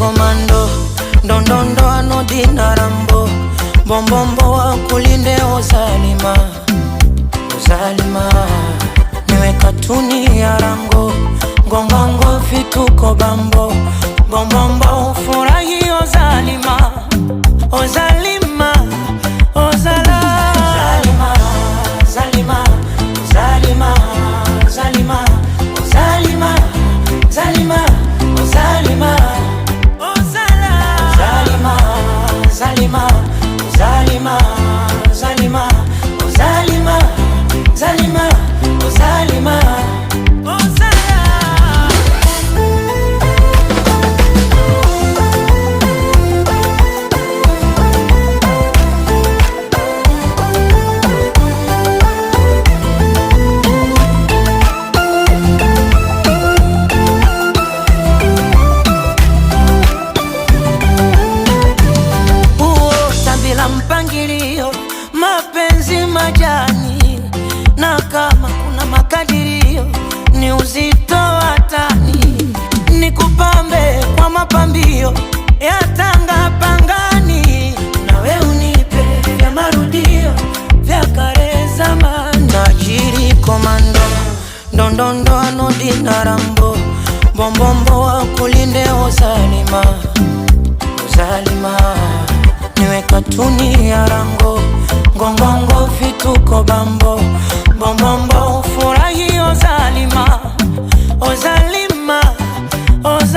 Komando ndondondo anodina rambo bombombo wakulinde ozalima ozalima niwe katuni ya rango ngongongo vituko bambo bombombo ufurahi ozalima ozalima ozala zalima zalima zalima zalima ozalima zalima ozalima ozala zalima zalima zalima zalima ozalima zalima ozalima ozala. Huota bila mpangilio, mapenzi majani, na kama kuna makadirio ni uzito watani, nikupambe kwa mapambio ya Tanga Pangani, nawe unipe vya marudio vya kale zamani. Tajiri komando ndondondo anodina rambo bombombo wakulinde ozalima uzalima niwe katuni ya rango ngongongo vituko bambo bombombo ufurahi ozalima ozalima ozalima.